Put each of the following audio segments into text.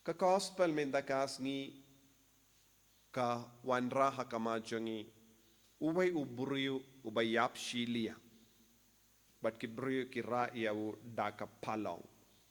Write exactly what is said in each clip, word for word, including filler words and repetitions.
Ka gospel mynta ka sngi ka wanrah ha khmat jong ngi uwei u briew uba ïap shiliang. Bad ki briew ki rah ïa u da ka palong.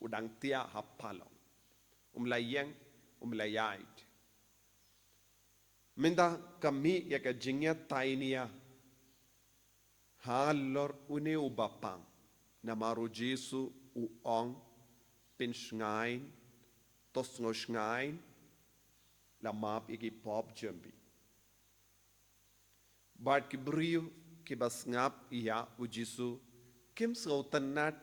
U dang thiah ha palong. Um la ïeng, um la ïaid. Mynta ka mih ïa ka jingïatainia halor une uba pang. Namar u Jisu u ong, pynshngaiñ, to sngewshngaiñ, la map ïa ki pop jong phi. Bad ki briew kiba sngap ïa u Jisu kim sngewtynnat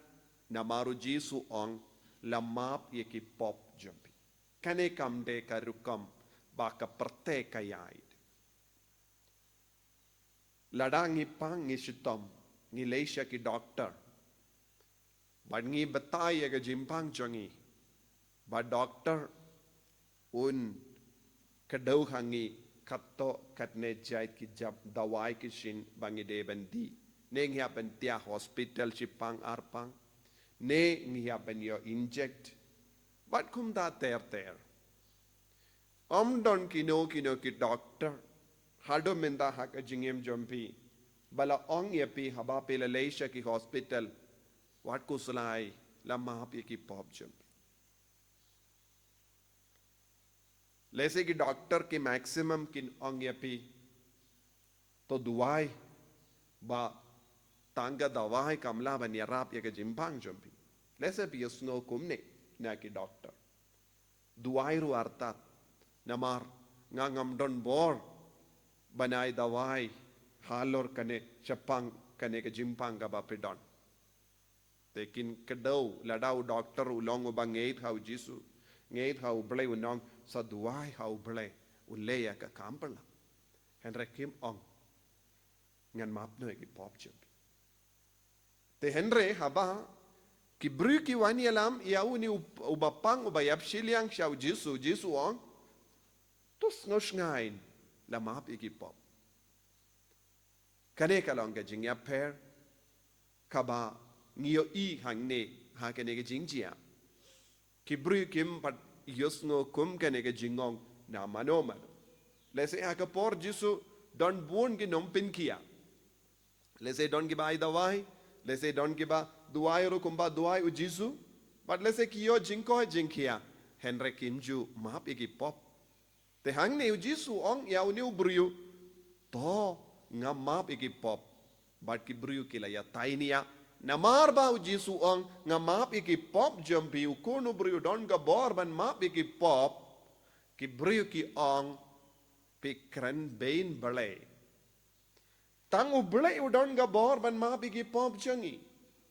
namar u Jisu ong, la map ïa ki pop jong phi. Kane kam dei ka rukom ba ka pyrthei ka ïaid. Lada ngi pang ngi shitom, ngi leit sha ki doktor. Bad ngi batai ïa ka jingpang jong ngi. Bad doktor un kdew ha ngi katto katne jait ki jait dawai ki shin ba ngi dei ban dih. Ne ngi hap ban thiah hospital shi pang ar pang. Ne ngi hap ban ïoh inject. Bad kumta ter ter. Ym don kino kino ki doktor haduh mynta ha ka jingim jong phi ba la ong ïa phi haba phi la leit sha ki hospital, wat khuslai, la map ïa ki pop jong phi. Lehse ki doktor ki maximum kin ong ïa phi, to duwai, ba tang ka dawai kam lah ban ïarap ïa ka jingpang jong phi. Lehse phi ïohsngew kumne na ki doktor. Duwai ruh artat. Namar nga ngam don bor ban ai dawai halor kane shaphang kane ka jingpang kaba phi don. Te kin kdew, lada u doktor u long uba ngeit ha u Jisu, ngeit ha u Blei, un ong, sa duwai ha u Blei un leh ïa ka kam pyrshah. Hynrei kim ong, ngan map noh ïa ki pop jong phi. Te hynrei haba ki briew ki wan ïalam ïa une u, uba pang uba ïap shiliang sha u Jisu, u Jisu u ong, to sngewshngaiñ, la map ïa ki pop. Kane ka long ka jingïapher kaba ngi ïohi hangne ha kane ka jingjia. Ki briew kim pat ïohsngew kum kane ka jingong na mano mano. Lehse ha ka por Jisu don bun ki nongpynkhiah. Lehse don kiba ai dawai, lehse don kiba duwai ruh kumba duwai u Jisu. Bad lehse ki ïoh jingkoit jingkhiah, hynrei kim ju map ïa ki pop. Te hangne u Jisu u ong ïa une u briew, to, nga map ïa ki pop. Bad ki briew ki la ïatainia. Namar ba u Jisu u ong, nga map ïa ki pop jong phi, u khun u briew u don ka bor ban map ïa ki pop. Ki briew ki ong, phi kren beiñ Blei. Tang u Blei u don ka bor ban map ïa ki pop jong ngi.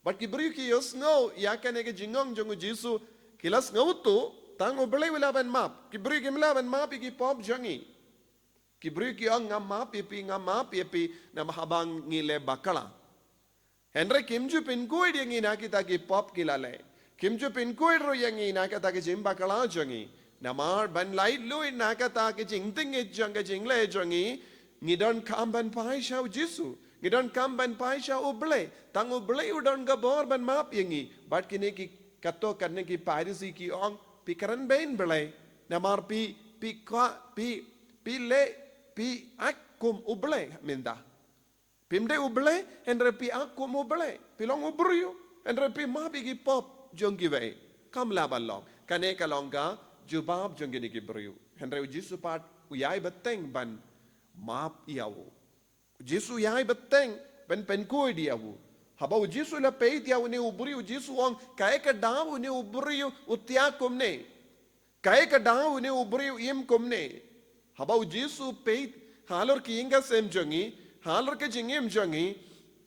Bad ki briew ki ïohsngew ïa kane ka jingong jong u Jisu, ki la sngewthuh, tang u Blei u lah ban map. Ki briew kim lah ban map ïa ki pop jong ngi. Ki briew ki ong, nga map ïa phi, nga map ïa phi, namar haba ngi leh bakla. Hynrei kim ju pynkhuid ïa ngi na kita ki pop ki la leh. Kim ju pynkhuid ruh ïa ngi na kata ka jingbakla jong ngi. Namar ban laitluid na kata ka jingtngit jong ka jingleh jong ngi, ngi donkam ban phai sha u Jisu. Ngi donkam ban phai sha u Blei. Tang u Blei u don ka bor ban map ïa ngi. Bad kine ki katto katne ki Pharisi ki ong, phi kren beiñ Blei. Namar phi, phi kwah, phi, phi leh, phi act kum u Blei mynta. Phim dei u Blei, hynrei phi act kum u Blei. Phi long u briew, hynrei phi map ïa ki pop jong kiwei. Kam lah ban long. Kane ka long ka jubab jong kine ki briew. Hynrei u Jisu pat u ïai bteng ban map ïa u. U Jisu u ïai bteng ban pynkhuid ïa u. Haba u Jisu u la peit ïa une u briew, u Jisu u ong, kaei ka daw une u briew u thiah kumne. Kaei ka daw une u briew u im kumne. Haba u Jisu u peit halor ka ïing ka sem jong ngi, halor ka jingim jong ngi,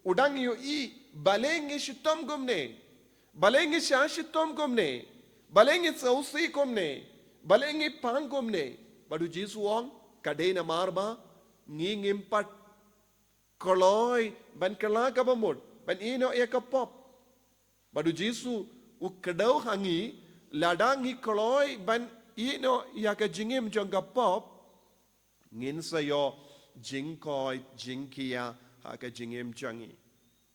u dang ïohi, balei ngi shitom kumne. Balei ngi shah shitom kumne. Balei ngi sngewsih kumne. Balei ngi pang kumne. Bad u Jisu u ong, ka dei namar ba ngi ngim pat kloi ban kylla kaba mut, ban ïehnoh ïa ka pop. Bad u Jisu u kdew ha ngi, lada ngi kloi ban ïehnoh ïa ka jingim jong ka pop, ngin sa ïoh jingkoit jingkhiah ha ka jingim jong ngi.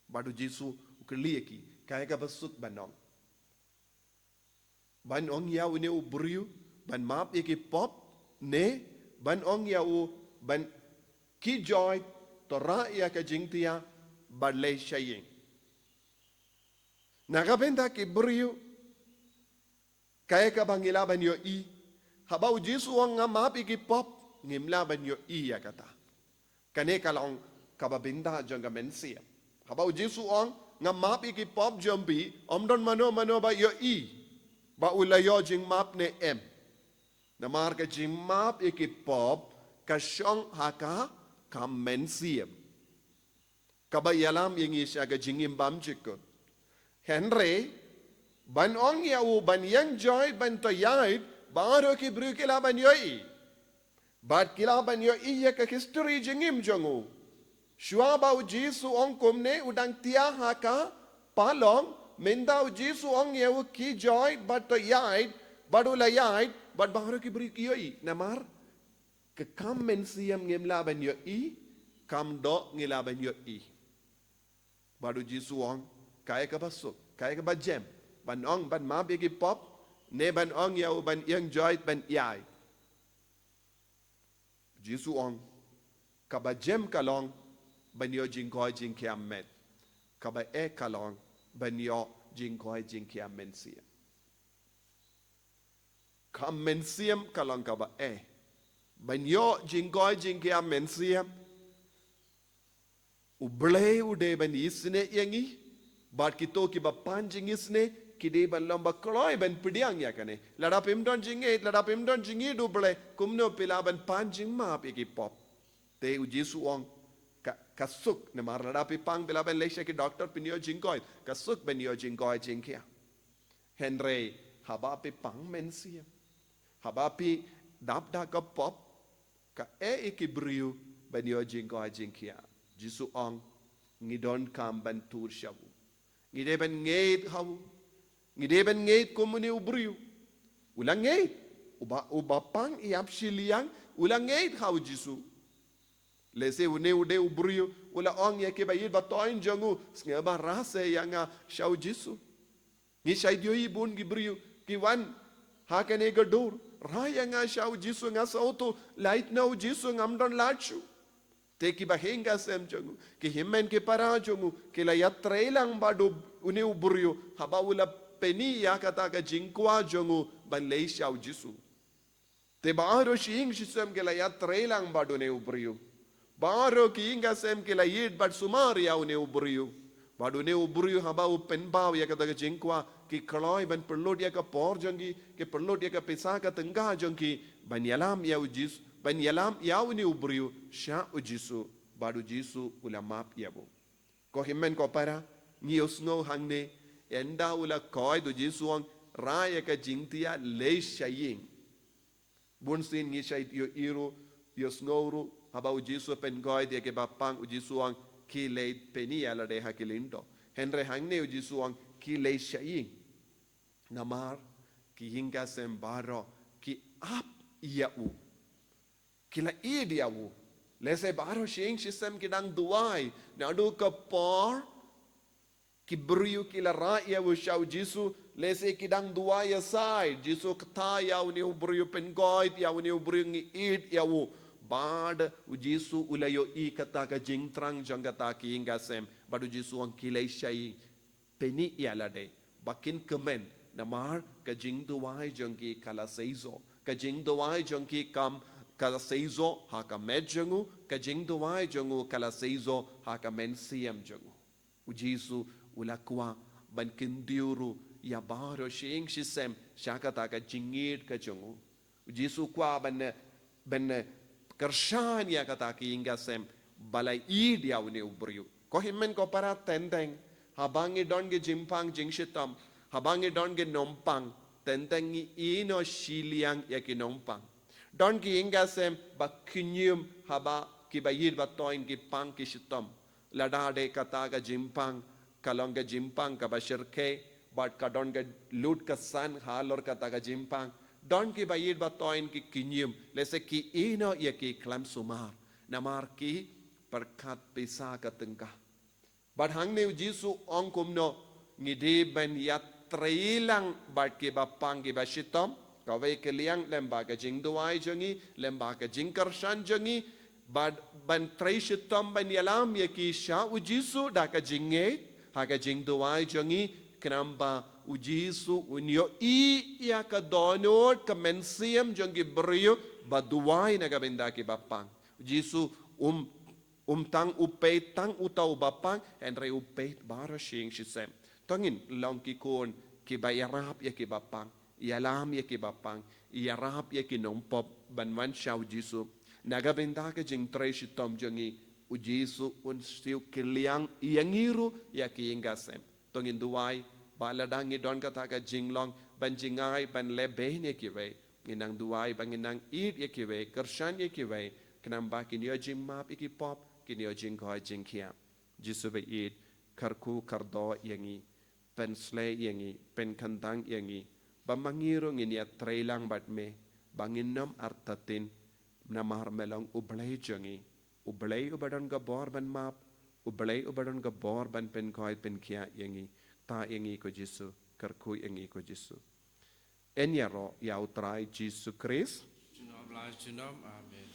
Bad u Jisu u kylli ïa ki, kaei kaba suk ban ong. Ban ong ïa une u briew, ban map ïa ki pop, ne ban ong ïa u ban ki joit, to rah ïa ka jingthiah bad leit sha ïing. Na ka bynta ki briew, kaei kaba ngi lah ban ïohi? Haba u Jisu u ong, nga map ïa ki pop, ngim lah ban ïohi ïa kata. Kane ka long kaba bynta jong ka mynsiem. Haba u Jisu u ong, nga map ïa ki pop jong phi, ym don mano mano ba ïohi ba u la ïoh jingmap ne em. Namar ka jingmap ïa ki pop ka shong ha ka, ka mynsiem, kaba ïalam ïa ngi sha ka jingim bymjukut. Hynrei ban ong ïa u ban ïeng joit, ban to ïaid, baroh ki briew ki lah ban ïohi. Bad ki lah ban ïohi ïa ka history jingim jong u. Shuwa ba u Jisu u ong kumne, u dang thiah ha ka palong, mynta u Jisu u ong ïa u ki joit bad to ïaid, bad u la ïaid, bad baroh ki briew ki ïohi. Namar ka kam mynsiem ngim lah ban ïohi, kam doh ngi lah ban ïohi. Bad u Jisu u ong, kaei kaba suk, kaei kaba jem, ban ong ban map ïa ki pop, ne ban ong ïa u ban ïeng joit ban ïaid? Jisu u ong, kaba jem ka long ban ïoh jingkoit jingkhiah met, kaba eh ka long ban ïoh jingkoit jingkhiah mynsiem. Ka mynsiem ka long kaba eh. Ban ïoh jingkoit jingkhiah mynsiem, U Blei u dei ban isynei ïa ngi, bad kito kiba pan jingisynei ki dei ban long ba kloi ban pdiang ïa kane. Lada phim don jingngeit, lada phim don jingngeit U Blei, kumno phi lah ban pan jingmap ïa ki pop? Te u Jisu u ong, ka, ka suk, namar lada phi pang phi lah ban leit sha ki doktor phin ïoh jingkoit, ka suk ban ïoh jingkoit jingkhiah. Hynrei haba phi pang mynsiem, haba phi dap da ka pop, ka eh ïa ki briew ban ïoh jingkoit jingkhiah. Jisu u ong, ngi donkam ban tur sha u. Ngi dei ban ngeit ha u. Ngi dei ban ngeit kum une u briew. U la ngeit. Uba, uba pang ïap shiliang, u la ngeit ha u Jisu. Lehse une u dei u briew u la ong ïa kiba ïeit ba toiñ jong u, sngewbha rah se ïa nga sha u Jisu. Ngi shait ïohi bun ki briew ki wan ha kane ka dur, rah ïa nga sha u Jisu, nga sngewthuh lait na u Jisu ngam don lad shuh. Te kiba ïing ka sem jong u, ki hynmen ki para jong u, ki la ïatrei lang bad u, une u briew, haba u la pyni ïa kata ka jingkwah jong u ban leit sha u Jisu. Te baroh shi ïing shi sem ki la ïatrei lang bad une u briew. Baroh ki ïing ka sem ki la ïeit bad sumar ïa une u briew. Bad une u briew haba u pynpaw ïa kata ka jingkwah, ki kloi ban pynlut ïa ka por jong ki, ki pynlut ïa ka pisa ka tyngka jong ki, ban ïalam ïa u Jisu, ban ïalam ïa une u briew sha u Jisu, bad u Jisu u la map ïa u. Ko hynmen ko para, ngi ïohsngew hangne, ynda u la koit u Jisu u ong, rah ïa ka jingthiah, leit sha ïing. Bun sien ngi shait ïohi ruh, ïohsngew ruh, haba u Jisu u pynkoit ïa kiba pang, u Jisu u ong, khie leit pyni ïa lade ha ki lyngdoh. Hynrei hangne u Jisu u ong, khie leit sha ïing. Namar ki ïing ka sem baroh ki ap ïa u. Ki la ïeit ïa u. Lehse baroh shi ïing shi sem ki dang duwai. Naduh ka por ki briew ki la rah ïa u sha u Jisu, lehse ki dang duwai ïa shai. Jisu, kata ïa une u briew, pynkoit ïa une u briew, ngi ïeit ïa u. Bad u Jisu u la ïohi kata ka jingthrang jong kata ki ïing ka sem. Bad u Jisu u ong, khie leit sha ïing, pyni ïa lade ba kin kmen, namar ka jingduwai jong ki ka la seisoh. Ka jingduwai jong ki kam, ka la seisoh ha ka met jong u, ka jingduwai jong u ka la seisoh ha ka mynsiem jong u. U Jisu u la kwah ban kyntiew ruh ïa baroh shi ïing shi sem sha kata ka jingïeit ka jong u. U Jisu u kwah ban, ban kyrshan ïa kata ki ïing ka sem ba la ïeit ïa une u briew. Ko hynmen ko para, teng teng haba ngi don ki jingpang jingshitom, haba ngi don ki nongpang, teng teng ngi ïehnoh shiliang ïa ki nongpang. Don ki ïing ka sem ba khñium haba kiba ïeit ba toiñ ki pang ki shitom. Lada dei kata ka jingpang ka long ka jingpang kaba shyrkhei, bad ka don ka lut ka san halor kata ka jingpang, don kiba ïeit ba toiñ ki khñium, lehse ki ïehnoh ïa ki khlem sumar, namar ki pyrkhat pisa ka tyngka. Bad hangne u Jisu u ong kumno, ngi dei ban ïatrei lang bad kiba pang kiba shitom, Kawei ka liang lyngba ka jingduwai jong ngi, lyngba ka jingkyrshan jong ngi, bad ban trei shitom ban ïalam ïa ki sha u Jisu da ka jingngeit, ha ka jingduwai jong ngi, khnang ba u Jisu un ïohi ïa ka dohnud ka mynsiem jong ki briew ba duwai na ka bynta ki bapang. U Jisu um um tang u peit tang uta u bapang, hynrei u peit baroh shi ïing shi sem. To ngin long ki khun kiba ïarap ïa ki bapang, ïalam ïa ki bapang, ïarap ïa ki nongpop ban wan sha u Jisu. Na ka bynta ka jingtrei shitom jong ngi, u Jisu un siew kylliang ïa ngi ruh ïa ki ïing ka sem. To ngin duwai ba lada ngi don kata ka jinglong ban jngai ban leh bein ïa kiwei, ngin nang duwai ba ngin nang ïeit ïa kiwei, kyrshan ïa kiwei, khnang ba kin ïoh jingmap ïa ki pop, kin ïoh jingkoit jingkhiah. Jisu ba ïeit, kyrkhu kyrdoh ïa ngi, pynshlei ïa ngi, pynkhyndang ïa ngi, ba ma ngi ruh ngin ïatreilang bad me, ba ngin nym artatien, namar me long u Blei jong ngi, u Blei uba don ka bor ban map, u Blei uba don ka bor ban pynkoit pynkhiah ïa ngi. Ktah ïa ngi ko Jisu, kyrkhu ïa ngi ko Jisu. Yn ïaroh ïa u Trai Jisu Khrist. Junom la junom, amen.